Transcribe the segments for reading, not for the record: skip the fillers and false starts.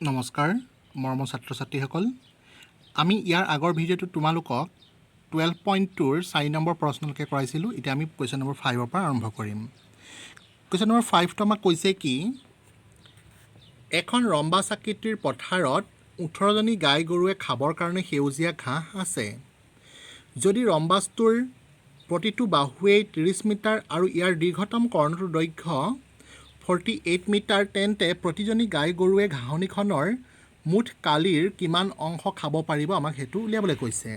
নমস্কাৰ মৰমৰ ছাত্ৰ ছাত্ৰীসকল। আমি ইয়াৰ আগৰ ভিডিঅ'টোত তোমালোকক 12.2ৰ 4 নম্বৰ প্ৰশ্নলৈকে কৰাইছিলোঁ। এতিয়া আমি কুৱেশ্যন নম্বৰ 5ৰ পৰা আৰম্ভ কৰিম। কুৱেশ্যন নম্বৰ 5টো আমাক কৈছে কি, এখন ৰম্বাছ আকৃতিৰ পথাৰত 18জনী গাই গৰুৱে খাবৰ কাৰণে সেউজীয়া ঘাঁহ আছে। যদি ৰম্বাছটোৰ প্ৰতিটো বাহুৱেই 30 মিটাৰ আৰু ইয়াৰ দীৰ্ঘতম কৰ্ণটোৰ দৈৰ্ঘ্য 48 মিটাৰ, তেন্তে প্ৰতিজনী গাই গৰুৱে ঘাঁহনিখনৰ মুঠ কালিৰ কিমান অংশ খাব পাৰিব, আমাক সেইটো উলিয়াবলৈ কৈছে।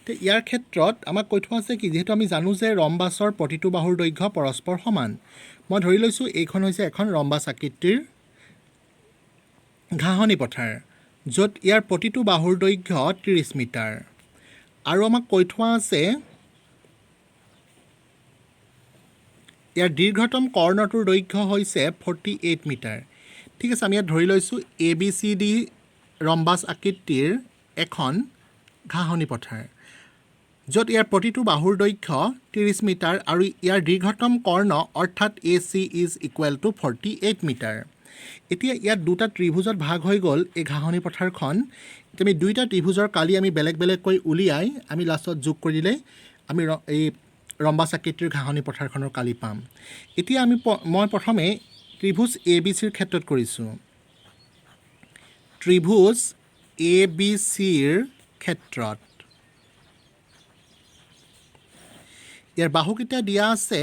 এতিয়া ইয়াৰ ক্ষেত্ৰত আমাক কৈ থোৱা আছে কি, যিহেতু আমি জানো যে ৰম্বাছৰ প্ৰতিটো বাহুৰ দৈৰ্ঘ্য পৰস্পৰ সমান, মই ধৰি লৈছোঁ এইখন হৈছে এখন ৰম্বাছ আকৃতিৰ ঘাঁহনি পথাৰ, য'ত ইয়াৰ প্ৰতিটো বাহুৰ দৈৰ্ঘ্য 30 মিটাৰ আৰু আমাক কৈ থোৱা আছে ইয়াৰ দীৰ্ঘতম কৰ্ণটোৰ দৈৰ্ঘ্য হৈছে 48 মিটাৰ। ঠিক আছে, আমি ইয়াত ধৰি লৈছোঁ এবিচিডি ৰম্বাছ আকৃতিৰ এখন ঘাঁহনি পথাৰ, য'ত ইয়াৰ প্ৰতিটো বাহুৰ দৈৰ্ঘ্য 30 মিটাৰ আৰু ইয়াৰ দীৰ্ঘতম কৰ্ণ অৰ্থাৎ AC is equal to 48 meter। এতিয়া ইয়াত দুটা ত্ৰিভুজত ভাগ হৈ গ'ল এই ঘাঁহনি পথাৰখন। এতিয়া আমি দুইটা ত্ৰিভুজৰ কালি আমি বেলেগ বেলেগকৈ উলিয়াই আমি লাষ্টত যোগ কৰি দিলে আমি এই ৰম্বাছ আকৃতিৰ ঘাঁহনি পথাৰখনৰ কালি পাম। এতিয়া আমি মই প্ৰথমে ত্ৰিভুজ এ বি চিৰ ক্ষেত্ৰত কৰিছোঁ। ত্ৰিভুজ এ বি চিৰ ক্ষেত্ৰত ইয়াৰ বাহুকেইটা দিয়া আছে,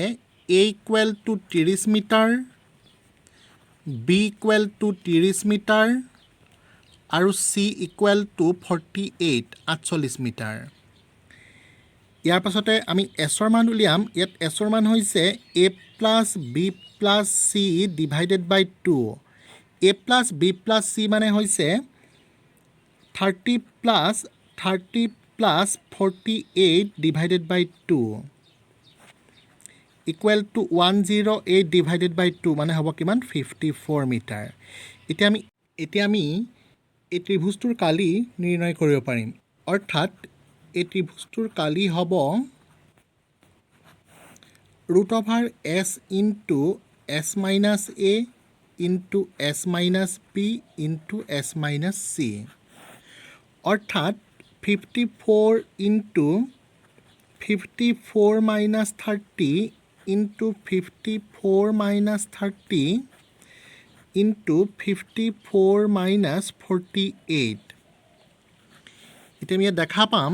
A equal to 30 metre, B equal to 30 metre আৰু চি ইকুৱেল টু 48, 48 মিটাৰ। ইয়াৰ পাছতে আমি এছৰ মান উলিয়াম। ইয়াত এছৰ মান হৈছে A plus B plus C divided by 2। A plus B plus C মানে হৈছে 30 plus 30 plus 48 divided by 2 equal to 108 divided by 2, মানে হ'ব কিমান? 54 মিটাৰ। এতিয়া আমি এই ত্ৰিভুজটোৰ কালি নিৰ্ণয় কৰিব পাৰিম। অৰ্থাৎ এই ত্ৰিভুজটোৰ কালি হ'ব root over S into S minus A into S minus B into S minus C। অৰ্থাৎ 54 into 54 minus 30 into 54 minus 30 into 54 minus 48। এতিয়া আমি ইয়াত দেখা পাম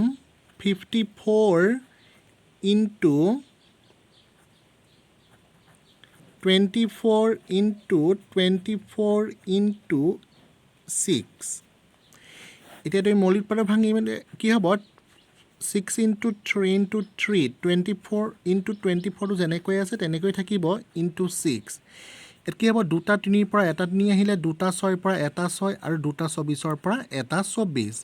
54 into 24 into 24 into 6। এতিয়া তুমি মৌলিক উৎপাদক ভাঙি মানে কি হ'ব? 6 into 3 into 3, 24 into 24টো যেনেকৈ আছে তেনেকৈ থাকিব, ইণ্টু 6। ইয়াত কি হ'ব? দুটা তিনিৰ পৰা এটা তিনি আহিলে, দুটা ছয়ৰ পৰা এটা ছয় আৰু দুটা 24ৰ পৰা এটা 24।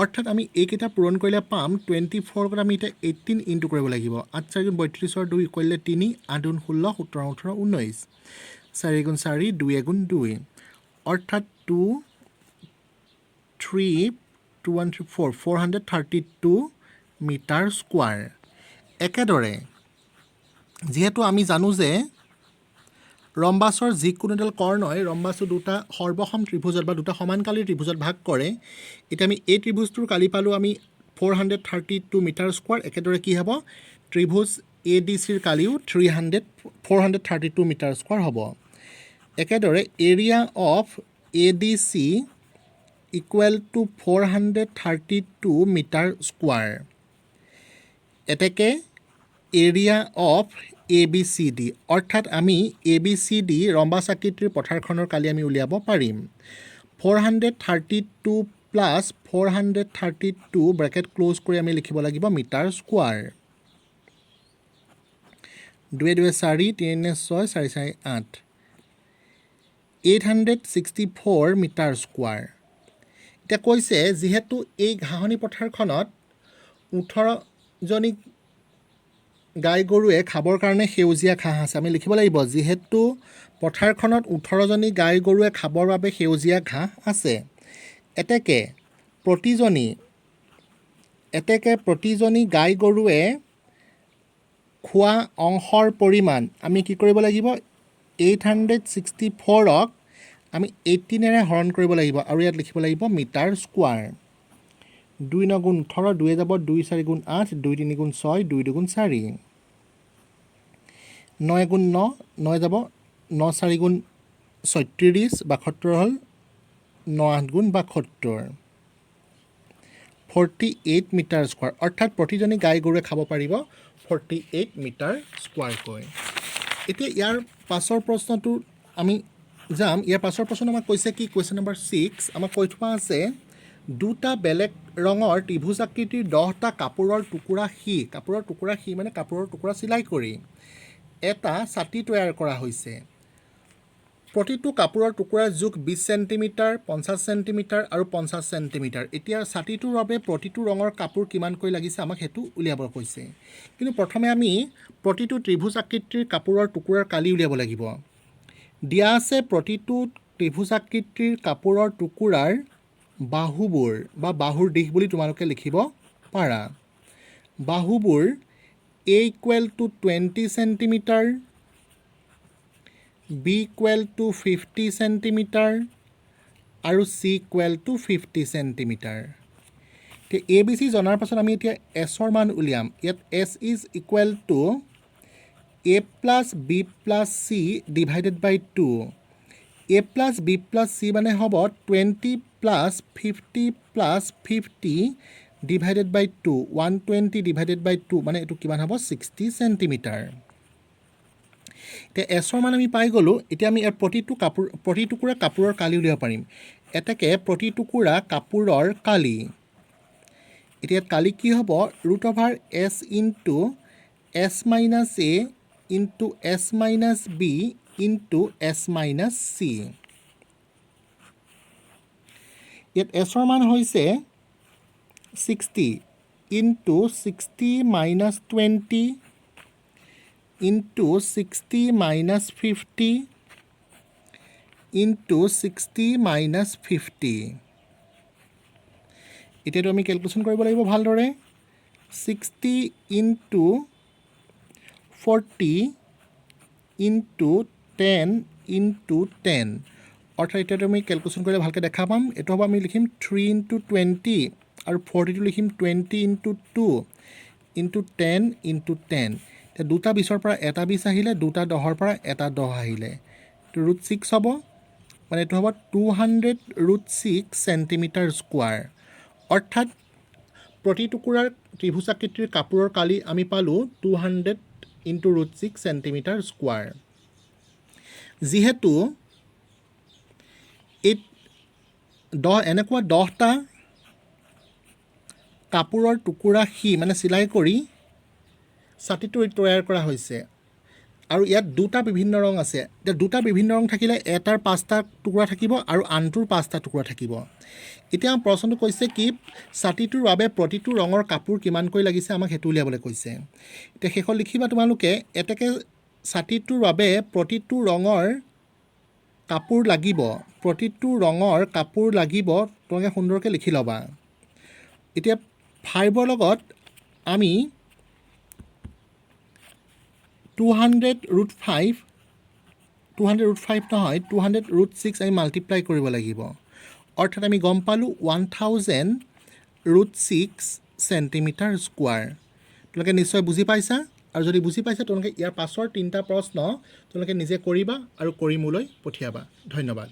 অৰ্থাৎ আমি এইকেইটা পূৰণ কৰিলে পাম 24ৰ আমি এতিয়া 18 ইনটু কৰিব লাগিব। আঠ চাৰি গুণ 32ৰ দুই কৰিলে তিনি, আঠ গুণ 16, 17, 18, 19, চাৰি গুণ চাৰি, দুই এগুণ দুই। অৰ্থাৎ 2 3 2 1 3 4, 432 meter square। একেদৰে যিহেতু আমি জানো যে ৰম্বাছৰ যিকোনো এডাল কৰ্ণই ৰম্বাছটো দুটা সৰ্বসম ত্ৰিভুজত বা দুটা সমানকালিৰ ত্ৰিভুজত ভাগ কৰে, এতিয়া আমি এই ত্ৰিভুজটোৰ কালি পালোঁ আমি 432 meter square। একেদৰে কি হ'ব? ত্ৰিভুজ এ ডি চিৰ কালিও 432 meter square হ'ব। একেদৰে area of ADC equal to 432 meter square। এতেকে area of ABCD, অৰ্থাৎ আমি A B C D rhombus আকৃতিৰ পথাৰখনৰ কালি আমি উলিয়াব পাৰিম 432 plus 432 bracket close কৰি আমি লিখিব লাগিব মিটাৰ স্কোৱাৰ। দুয়ে দুয়ে চাৰি, তিনি ছয়, চাৰি চাৰি আঠ, 864 meter square। এতিয়া কৈছে, যিহেতু এই ঘাঁহনি পথাৰখনত 18জনী গাই গৰুৱে খাবৰ কাৰণে সেউজীয়া ঘাঁহ আছে, আমি লিখিব লাগিব, যিহেতু পথাৰখনত 18জনী গাই গৰুৱে খাবৰ বাবে সেউজীয়া ঘাঁহ আছে, এতেকে প্ৰতিজনী গাই গৰুৱে খোৱা অংশৰ পৰিমাণ আমি কি কৰিব লাগিব? 864ক আমি 18ৰে হৰণ কৰিব লাগিব আৰু ইয়াত লিখিব লাগিব মিটাৰ স্কোৱাৰ। দুই ন গুণ 18, দুয়ে যাব, দুই চাৰি গুণ আঠ, দুই তিনি গুণ ছয়, দুই দুগুণ চাৰি। নয় গুণ ন, নয় যাব, ন চাৰি গুণ 36, 72 হ'ল, ন আঠ গুণ 72, 48 মিটাৰ স্কোৱাৰ। অৰ্থাৎ প্ৰতিজনী গাই গৰুৱে খাব পাৰিব 48 মিটাৰ স্কোৱাৰকৈ। এতিয়া ইয়াৰ পাছৰ প্ৰশ্নটো আমি যাম। ইয়াৰ পাছৰ প্ৰশ্নটো আমাক কৈছে কি? কুৱেশ্যন নম্বৰ 6, আমাক কৈ থোৱা আছে, দুটা বেলেগ ৰঙৰ ত্ৰিভুজ আকৃতিৰ 10টা কাপোৰৰ টুকুৰা সি, কাপোৰৰ টুকুৰা সি মানে কাপোৰৰ টুকুৰা চিলাই কৰি এটা ছাতি তৈয়াৰ কৰা হৈছে। প্ৰতিটো কাপোৰৰ টুকুৰাৰ জোখ 20 চেণ্টিমিটাৰ, 50 চেণ্টিমিটাৰ আৰু 50 চেণ্টিমিটাৰ। এতিয়া ছাতিটোৰ বাবে প্ৰতিটো ৰঙৰ কাপোৰ কিমানকৈ লাগিছে, আমাক সেইটো উলিয়াব কৈছে। কিন্তু প্ৰথমে আমি প্ৰতিটো ত্ৰিভুজ আকৃতিৰ কাপোৰৰ টুকুৰাৰ কালি উলিয়াব লাগিব। দিয়া আছে, প্ৰতিটো ত্ৰিভুজ আকৃতিৰ কাপোৰৰ টুকুৰাৰ বাহুবোৰ বা বাহুৰ দীঘ বুলি তোমালোকে লিখিব পাৰা, বাহুবোৰ A equal to 20 centimetre, B equal to 50 centimetre আৰু C equal to 50 centimetre. এতিয়া এ, বি, চি জনাৰ পাছত আমি এতিয়া এছৰ মান উলিয়াম। ইয়াত S is equal to A plus B plus C divided by 2। A plus B plus C মানে হ'ব 20 plus 50 plus 50 divided by 2, 120 divided by 2, মানে এইটো কিমান হ'ব? 60 চেণ্টিমিটাৰ। এতিয়া এছৰ মান আমি পাই গ'লোঁ। এতিয়া আমি ইয়াৰ প্ৰতিটো কাপোৰ, প্ৰতি টুকুৰা কাপোৰৰ কালি উলিয়াব পাৰিম। এতেকে প্ৰতি টুকুৰা কাপোৰৰ কালি, এতিয়া ইয়াত কালি কি হ'ব? Root over S into S minus A into S minus B into S minus C। ইয়াত এছৰ মান হৈছে 60 into 60 minus 20 into 60 minus 50 into 60 minus 50। এতিয়াতো আমি কেলকুলেশ্যন কৰিব লাগিব ভালদৰে। 60 into 40 into 10 into 10। অৰ্থাৎ এতিয়াতো আমি কেলকুলেশ্যন কৰিলে ভালকৈ দেখা পাম। এইটো হ'ব, আমি লিখিম থ্ৰী ইণ্টু 20 আৰু 40টো লিখিম 20 into 2 into 10 into 10। এতিয়া দুটা 20ৰ পৰা এটা 20 আহিলে, দুটা 10ৰ পৰা এটা 10 আহিলে, এইটো ৰুট ছিক্স হ'ব। মানে এইটো হ'ব 200 root 6 centimetre square। অৰ্থাৎ প্ৰতি টুকুৰাৰ ত্ৰিভুজাকৃতিৰ কাপোৰৰ কালি আমি পালোঁ 200 into root 6 centimetre square। যিহেতু এই এনেকুৱা 10টা কাপোৰৰ টুকুৰা সি মানে চিলাই কৰি ছাতিটো তৈয়াৰ কৰা হৈছে আৰু ইয়াত দুটা বিভিন্ন ৰং আছে। এতিয়া দুটা বিভিন্ন ৰং থাকিলে এটাৰ পাঁচটা টুকুৰা থাকিব আৰু আনটোৰ পাঁচটা টুকুৰা থাকিব। এতিয়া আমাৰ প্ৰশ্নটো কৈছে কি, ছাতিটোৰ বাবে প্ৰতিটো ৰঙৰ কাপোৰ কিমানকৈ লাগিছে, আমাক সেইটো উলিয়াবলৈ কৈছে। এতিয়া শেষত লিখিবা তোমালোকে, এতেকে ছাতিটোৰ বাবে প্ৰতিটো ৰঙৰ কাপোৰ লাগিব, প্ৰতিটো ৰঙৰ কাপোৰ লাগিব। তোমালোকে সুন্দৰকৈ লিখি ল'বা। এতিয়া ফাইভৰ লগত আমি 200 root 5, 200 root 5 নহয়, 200 ৰুট ছিক্স আমি মাল্টিপ্লাই কৰিব লাগিব। অৰ্থাৎ আমি গম পালোঁ 1000 root 6 centimetre square। তোমালোকে নিশ্চয় বুজি পাইছা আৰু যদি বুজি পাইছা, তোমালোকে ইয়াৰ পাছৰ তিনিটা প্ৰশ্ন তোমালোকে নিজে কৰিবা আৰু কৰি মোলৈ পঠিয়াবা। ধন্যবাদ।